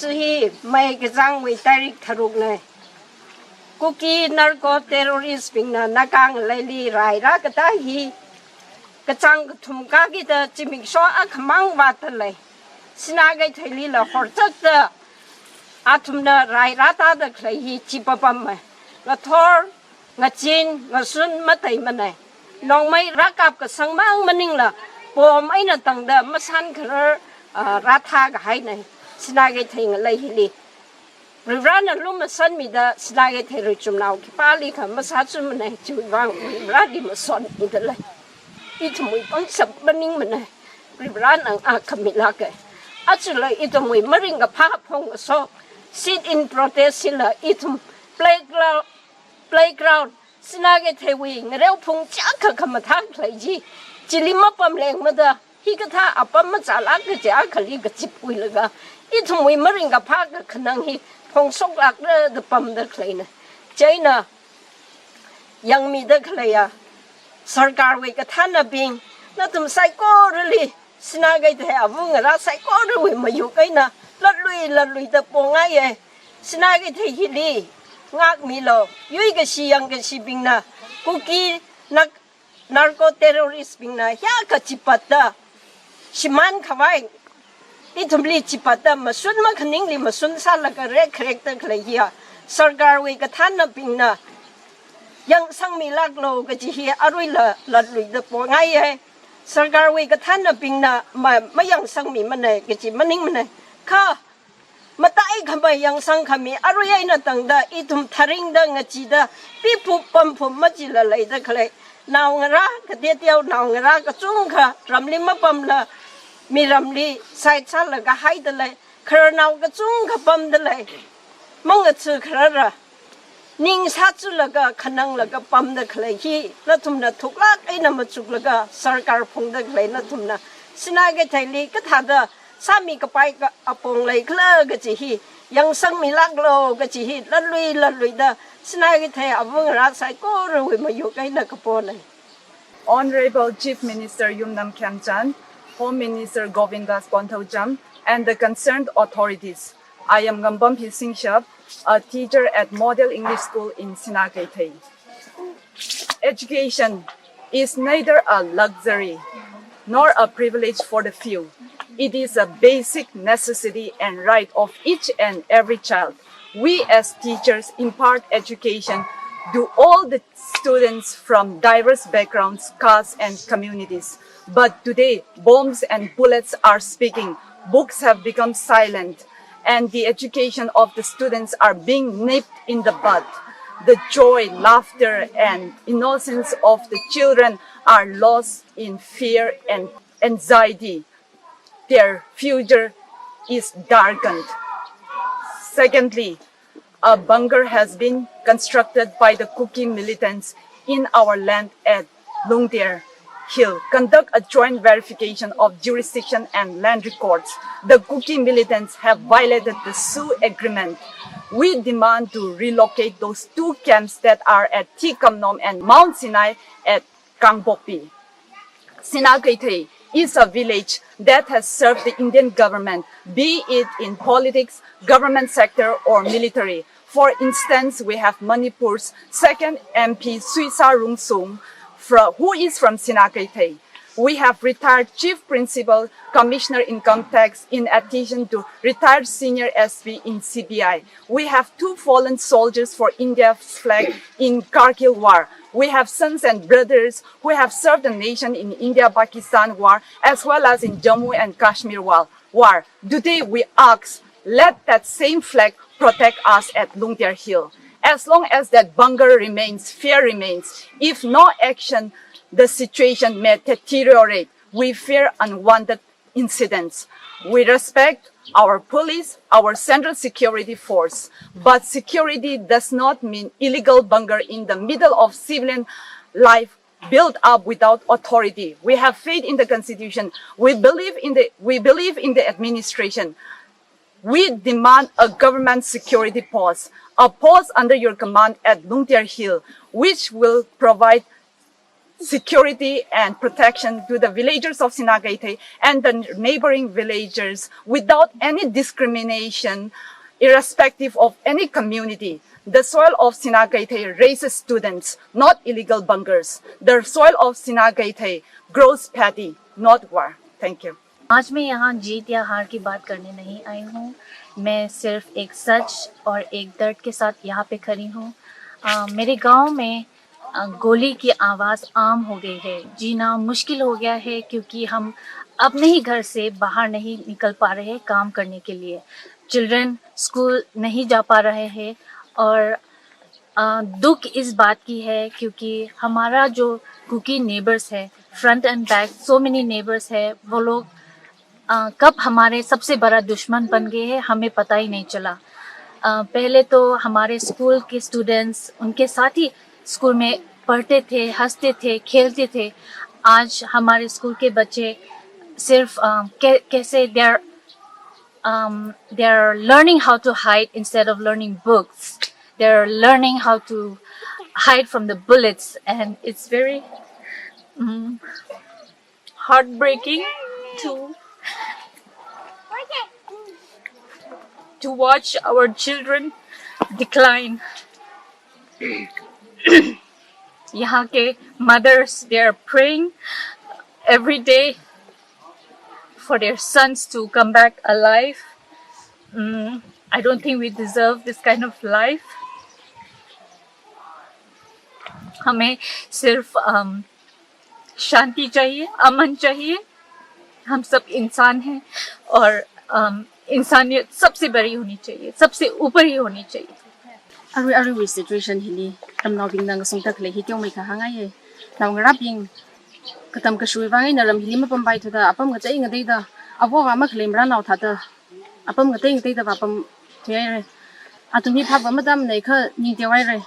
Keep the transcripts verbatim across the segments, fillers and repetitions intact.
Hi May kachāngwui tarik tharukna. Kuki narco terrorist bingna Naga ngaleili rai rākatā hi kachāng kathum kākida zimiksho akhamang vātda lei. Sinakeitheilila horchakta athumna rai rātāda khalei hi chi papam mai. Ngathor, ngazin, ngazun mateimanei. Nongmei rākap kasang mang maningla, bomb eina tangda masānkharar, ah, rāthā kahainei. Sinakeithei ngalei hili Varivarana lumashanmida, Sinakeithei ruichumnao khipālikha masāchumanei, chiwuivang Varivarali masonmida lei. Ithumwui pangshap maningmanei. Varivarana ngākhamilāka. Achula ithumwui maringkaphā phongkashok sit-in protest hila ithum playground, playground, Sinakeitheiwui ngareophung chiyākha khamathā khalei chi, chili mapamlengmada, hikathā apam machālāk kaja akhali kazipwuilaga, ithumwui maringkaphā kakhanang hi phongshoklākra da pamda khaleina. Chieina yangmida khaleiya sarkarwui kathānnabing, nathum saikorali, Sinakeithei avāngarā saikorawui mayuk eina latlui latluida pongaiye. Sinakeithei hili ngākmilu, yuikashi yangkashibingna, Kuki nak-, narco terrorist bingna hiyākha chipatda, shimānkhavai, ithumli chipatda, mashun makhaningli mashun sālaga rekrekda khalei hiya, sarkarwui kathānnabingna yangsangmilāklu kaji hi aruila latluida pongaiye. Sarkarwui kathānnabingna ma-, mayangsangmimanei kaji maningmanei. Kha mataikhamei yangsangkhami arui eina tangda ithum tharingda ngachida piphup pamphup machila leida khalei naongarā, kateoteo naongarā kachungkha ramli mapamla miramli side sālaga haida lei. Khararnao kachungkha pamda lei. Mangatsu kharara ning sāchulaga khananglaga pamda khalei hi nathumna thuklāk eina machuklaga sarkar phungda khalei nathumna Sinakeitheili kathāda sāmikapai ka apong leikhala kaji hi yangsangmilāklu kaji hi latlui latluida Sinakeithei avāngarā saikorawui mayuk eina kaponei. Honorable Chief Minister Yumnam Khemchand, Home Minister Govindas Konthoujam, and the concerned authorities. I am Ngambampi Singshap, a teacher at Model English School in Sinakeithei. Education is neither a luxury nor a privilege for the few. It is a basic necessity and right of each and every child. We as teachers impart education to all the students from diverse backgrounds, castes, and communities. But today, bombs and bullets are speaking, books have become silent, and the education of the students are being nipped in the bud. The joy, laughter, and innocence of the children are lost in fear and anxiety. Their future is darkened. Secondly, a bunker has been constructed by the Kuki militants in our land at Lungter Hill. Conduct a joint verification of jurisdiction and land records. The Kuki militants have violated the Sue Agreement. We demand to relocate those two camps that are at Thi Kamnom and Mount Sinai at Kangpokpi. Sinakeithei is a village that has served the Indian government, be it in politics, government sector, or military. For instance, we have Manipur's second M P, Suisa Rungsung, fro-, who is from Sinakeithei. We have retired Chief Principal Commissioner Income Tax, in addition to retired senior S P in C B I. We have two fallen soldiers for India's flag in Kargil War. We have sons and brothers who have served the nation in India-Pakistan War as well as in Jammu and Kashmir War. War. Today we ask, let that same flag protect us at Lungter Hill. As long as that bunker remains, fear remains. If no action, the situation may deteriorate. We fear unwanted incidents. We respect our police, our Central Security Force, but security does not mean illegal bunker in the middle of civilian life built up without authority. We have faith in the Constitution. We believe in the, we believe in the administration. We demand a government security post, a post under your command at Lungter Hill, which will provide security and protection to the villagers of Sinakeithei and the neighboring villagers without any discrimination, irrespective of any community. The soil of Sinakeithei raises students, not illegal bunkers. The soil of Sinakeithei grows paddy, not war. Thank you. आज मैं यहाँ जीत या हार की बात करने नहीं आई हूँ। मैं सिर्फ एक सच और एक दर्द के साथ यहाँ पे खड़ी हूँ। अ, मेरे गांव में अ, गोली की आवाज़ आम हो गई है। जीना मुश्किल हो गया है, क्योंकि हम अपने ही घर से बाहर नहीं निकल पा रहे काम करने के लिए। चिल्ड्रन स्कूल नहीं जा पा रहे हैं और अ, दुख इस बात की है, क्योंकि हमारा जो कुकी नेबर्स है, front end back, so many neighbours है, वो लोग अ, कब हमारे सबसे बड़ा दुश्मन बन गए हैं, हमें पता ही नहीं चला। अ, पहले तो हमारे स्कूल के स्टूडेंट्स, उनके साथ ही स्कूल में पढ़ते थे, हंसते थे, खेलते थे। आज हमारे स्कूल के बच्चे सिर्फ अ, कै- कैसे they are um, they are learning how to hide instead of learning books. They're learning how to hide from the bullets, and it's very um, heartbreaking to to watch our children decline. यहाँ के mothers, they are praying every day for their sons to come back alive. Mm, I don't think we deserve this kind of life. हमें सिर्फ um, शांति चाहिए, अमन चाहिए। हम सब इंसान हैं और um, इंसानियत सबसे बड़ी होनी चाहिए, सबसे ऊपर ही होनी चाहिए। Arui arui situation hili ramnaobingna ngasungda khalei hi teomeikha hāngngaiye. Naongarābing katam kashui vang eina ram hili mapampaithuda, apam ngatei ngateida, avo avā makhalei marānao thāda apam ngatei ngateida vāpamthuihaire. Athum hi phap vāmatamnei kha ning teohaire.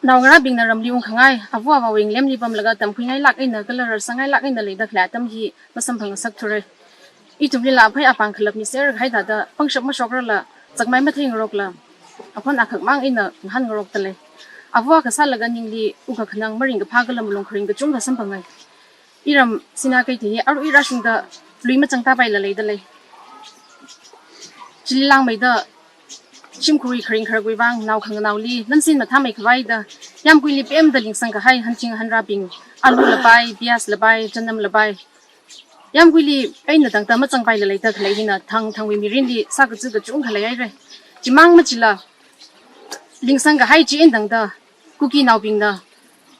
Naongarābingna ramli ungkhangai, avo avāwui ngalemli pamlaga tamkhuingailāk eina kala rarsangngailāk eina leida khalei atam hi masamphangngasakthure. Ithumlila aphei apāng khalap miser kahai thāda pangshap mashokrala, chakmai matheingarokla, aphon akhak mang eina ngahānngarokdalei. Avo akha sālaga ningli wukkhanang maringkaphā kala malung kharing kachungkha samphangai. Iram Sinakeithei hi arui rāshungda lui machangtāpaila leidalei. Chili langmeida shimkhurwui kharing kharakvai vang nao khanganaoli nansin mathāmeikhavai da yāmguili pemda lingsang kahai hanching hanrābing, alu lapai, pias lapai, chanam lapai, yāmguili eina tangda machangpaila leida khalei hina thang thangwui mirinli sākachi kachungkha leihaire. Chimang machila lingsang kahai chi eina tangda Kukinaobingna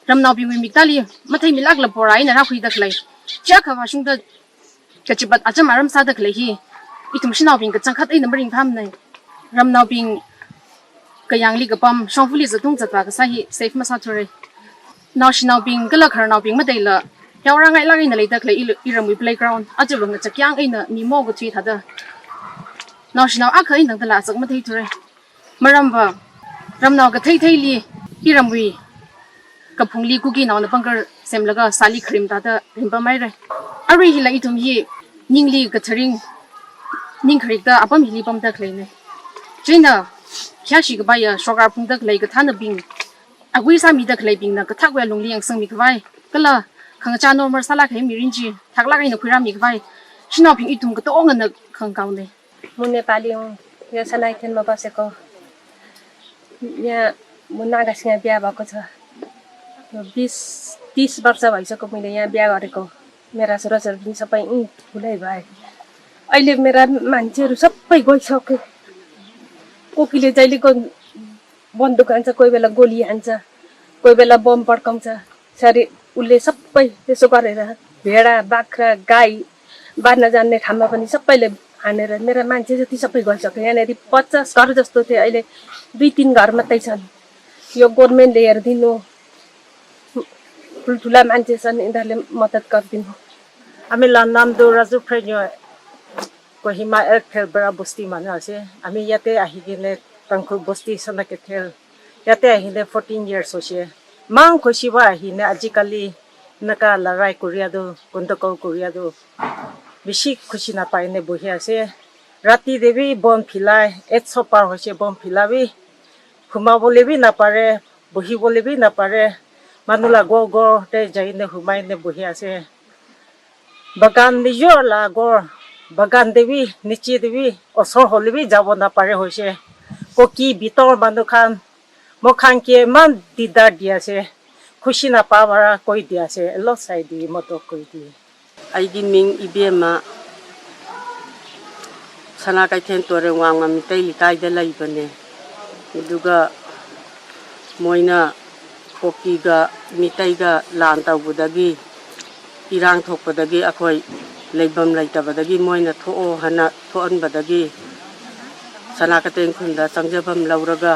ramnaobingwui miktāli matheimilākla pora eina rākhuida khalei, chiakha vāshungda kachipat acham aram sāda khalei hi ithum shanaobing kachangkhat eina maringphāmanei. Ramnaobing kayāngli kapam, shongfali zatung zatvā kasā hi safe masāthure. Naoshinaobing kala khararnaobing matheila yaorāngailāk eina leida khalei i, iramwui playground aja vang ngachakyang eina mimo kathui thāda naoshinao akha eina tangdala azak matheithure. Maramva ramnao katheitheili iramwui kaphungli Kukinaona bunker semlaga sāli kharim thāda ringpamhaire. Arui hila ithum hi ningli katharing, ning kharikta apam hili pamda khaleinei. Chieina khayāshi kapaiya shokra phungda khalei kathānabing, agui sāmida khaleibingna kathākwui alungli yangsangmikhavai kala khangachā normal sālāk kahai mirin chi thaklāk eina khuirāmikhavai shanaobing ithum katongana khangakaonei. म नेपाली हुँ। यहाँ सनाइथेनमा बसेको। यहाँ म नागासँग बिहा भएको छ। यो बिस, तिस वर्ष भइसक्यो मैले यहाँ बिहा गरेको। मेरा छोराछोरी पनि सबै यहीँ ठुलै भए। अहिले मेरा मान्छेहरू सबै गइसक्यो। कोकीले जहिले को बन्दुक हान्छ, कोही बेला गोली हान्छ, कोही बेला बम पड्काउँछ। यसरी उसले सबै त्यसो गरेर भेडा, बाख्रा, गाई बार्न जाने ठाउँमा पनि सबैले हानेर मेरा मान्छे जति सबै गइसक्यो। यहाँनिर पचास घर जस्तो थियो, अहिले दुई तिन घर मात्रै छन्। यो गभर्मेन्टले हेरिदिनु, ठुल्ठुला मान्छे छन्, यिनीहरूले मद्दत गरिदिनु। Ami la namdo Raju Phrenyo, Kohima Elkthel Bara Bosti mana ase. Ami yate ahi kene Tangkhul Bosti Sanakeithel. Yate ahine fourteen years hoise. Mang khushi va ahine ajikali naka larai kuriya do, gundagol kuriya do. Bishi khushi napaine bohi ase. Rati devi bomb philai, eight so par hoise bomb philai vi. Huma bole vi napare, bohi bole vi napare. Manula gogor te jaine humaine buhiase. Bagan mi yorla gor. Bagan devi, nichi devi, osor holivi jawona pare hose. Koki bitor manukhan, mokhan ke man didar diase. Khushina pavara koi diase. Elo saidi moto koi di. ꯑꯩꯒꯤ ꯃꯤꯡ ꯏꯕꯦꯝꯃ, ꯁꯅꯥ ꯀꯩꯊꯦꯜ ꯇꯣꯔꯦꯟ ꯋꯥꯡꯃ ꯃꯤꯇꯩ ꯂꯩꯀꯥꯏꯗ ꯂꯩꯕꯅꯦ꯫ ꯑꯗꯨꯒ ꯃꯣꯏꯅ ꯀꯨꯀꯤꯒ ꯃꯤꯇꯩꯒ ꯂꯥꯟ ꯇꯧꯕꯗꯒꯤ, ꯏꯔꯥꯡ ꯊꯣꯛꯄꯗꯒꯤ ꯑꯩꯈꯣꯏ ꯂꯩꯐꯝ ꯂꯩꯇꯕꯗꯒꯤ ꯃꯣꯏꯅ ꯊꯣꯛꯑꯣ ꯍꯥꯏꯅ ꯊꯣꯛꯍꯟꯕꯗꯒꯤ ꯁꯅꯥ ꯀꯩꯊꯦꯜ ꯈꯨꯟꯗ ꯆꯪꯖꯐꯝ ꯂꯧꯔꯒ,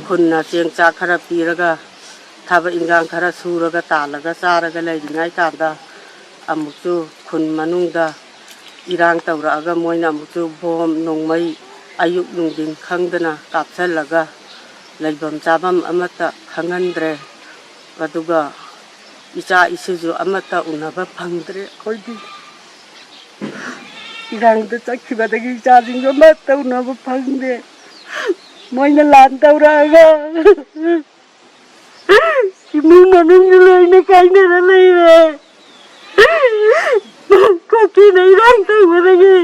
ꯈꯨꯟꯅ ꯆꯦꯡ ꯆꯥꯛ ꯈꯔ ꯄꯤꯔꯒ, ꯊꯕꯛ ꯏꯟꯈꯥꯡ ꯈꯔ ꯁꯨꯔꯒ ꯇꯥꯜꯂꯒ ꯆꯥꯔꯒ ꯂꯩꯔꯤꯉꯩ ꯀꯥꯟꯗ, ꯑꯃꯨꯛꯁꯨ ꯈꯨꯟ ꯃꯅꯨꯡꯗ ꯏꯔꯥꯡ ꯇꯧꯔꯛꯑꯒ, ꯃꯣꯏꯅ ꯑꯃꯨꯛꯁꯨ ꯕꯣꯝ ꯅꯣꯡꯃꯩ ꯑꯌꯨꯛ ꯅꯨꯡꯊꯤꯟ ꯈꯪꯗꯅ ꯀꯥꯞꯁꯜꯂꯒ, ꯂꯩꯐꯝ ꯆꯥꯐꯝ ꯑꯃꯠꯇ ꯈꯪꯍꯟꯗ꯭ꯔꯦ꯫ ꯑꯗꯨꯒ ꯏꯆꯥ ꯏꯁꯨꯁꯨ ꯑꯃꯠꯇ ꯎꯅꯕ ꯐꯪꯗ꯭ꯔꯦ ꯑꯩꯈꯣꯏꯗꯤ꯫ ꯏꯔꯥꯡꯗ ꯆꯠꯈꯤꯕꯗꯒꯤ ꯏꯆꯥꯁꯤꯡꯁꯨ ꯑꯃꯠꯇ ꯎꯅꯕ ꯐꯪꯗꯦ꯫ ꯃꯣꯏꯅ ꯂꯥꯟ ꯇꯧꯔꯛꯑꯒ ꯏꯃꯨꯡ ꯃꯅꯨꯡꯁꯨ ꯂꯣꯏꯅ ꯀꯥꯏꯅꯔ ꯂꯩꯔꯦ꯫ ꯀꯨꯀꯤꯅ ꯏꯔꯥꯡ ꯇꯧꯕꯗꯒꯤ꯫